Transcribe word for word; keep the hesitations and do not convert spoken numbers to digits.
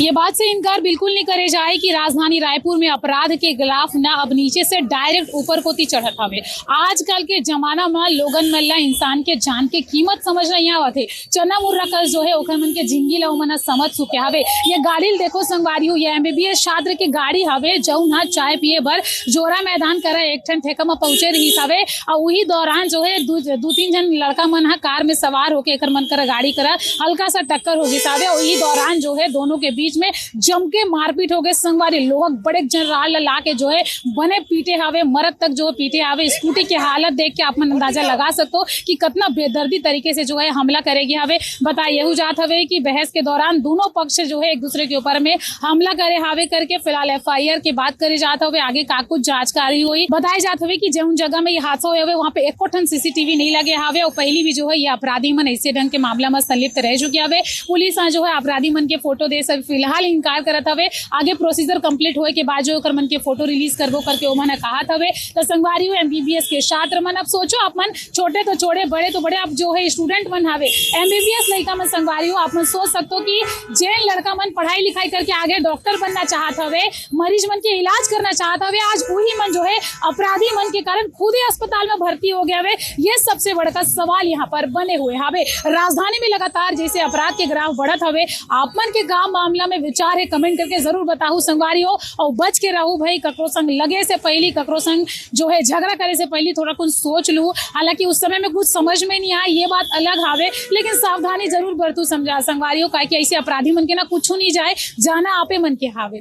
ये बात से इनकार बिल्कुल नहीं करे जाए कि राजधानी रायपुर में अपराध के ग्राफ ना अब नीचे से डायरेक्ट ऊपर कोती चढ़त हवे। आजकल के जमाना म लोगन मन ला इंसान के जान के कीमत समझ नहीं आवत हे। चना मुर्रा कस जो है ओखर मन के जिंदगी ला ओमन ह समझ चुके हवे। ये गाड़ी ल देखो संगवारी हो, ये एमबीबीएस छात्र के गाड़ी हवे, जउन ह चाय पिए बर जोरा मैदान करा एक ठन ठेका म पहुंचे रहिस हवे। और वही दौरान जो है दू, दू तीन जन लड़का मन ह कार में सवार होके एकर मन करा गाड़ी करा हल्का सा टक्कर हो गिस हवे। वही दौरान जो है दोनों के बीच में जम के मारपीट हो गए। संगवारी लोग बड़े जन राल ला के जो है बने पीटे हवे, मरत तक जो पीटे हवे। स्कूटी के हालत देख के आप मन अंदाजा लगा सकते हो कि कितना बेदर्दी तरीके से जो है हमला करे गए हवे। बताए यहू जात हवे कि बहस के दौरान दोनों पक्ष जो है एक दूसरे के ऊपर में हमला करे हावे करके फिलहाल एफआईआर के बात करे जात हवे। आगे का कुछ जांच कार्रवाई होई। बताए जात हवे कि जउन जगह में ये हादसा होए हवे वहाँ पे एको ठन सीसीटीवी नहीं लगे हावे और पहली भी जो है ये अपराधी मन ऐसे ढंग के मामला में संलिप्त रह चुके हवे। पुलिस ह जो है अपराधी मन के फोटो दे से फिलहाल इनकार करत हवे। आगे प्रोसीजर कंप्लीट होए के बाद जो ओकर मन के फोटो रिलीज करबो करके ओमन ह कहात हवे। तो संगवारी हो एमबीबीएस के छात्र मन, अब सोचो आप मन छोटे तो छोड़े, बड़े तो बड़े, आप जो है स्टूडेंट मन हावे, एमबीबीएस लइका मन संगवारी हो, आप मन सोच सकते हो कि जेन लड़का मन पढ़ाई लिखाई करके आगे डॉक्टर बनना चाहत हवे, मरीज मन के इलाज करना चाहत हवे, आज वही मन जो है अपराधी मन के कारण खुदे अस्पताल में भर्ती हो गए हवे। ये सबसे बड़का सवाल यहाँ पर बने हुए हवे। राजधानी में लगातार जैसे अपराध के ग्राफ बढ़त हवे, आप मन के गांव मामला में विचार है, कमेंट करके जरूर बताहू संगवारी हो। और बच के रहू भाई, ककरो संग लगे से पहली, ककरो संग जो है झगड़ा करे से पहली थोड़ा कुछ सोच लू। हालांकि उस समय में कुछ समझ में नहीं आया, ये बात अलग हावे, लेकिन सावधानी जरूर बरतू समझा संगवारी हो, काहे कि ऐसे अपराधी मन के ना कुछ नहीं जाए, जाना आपे मन के हावे।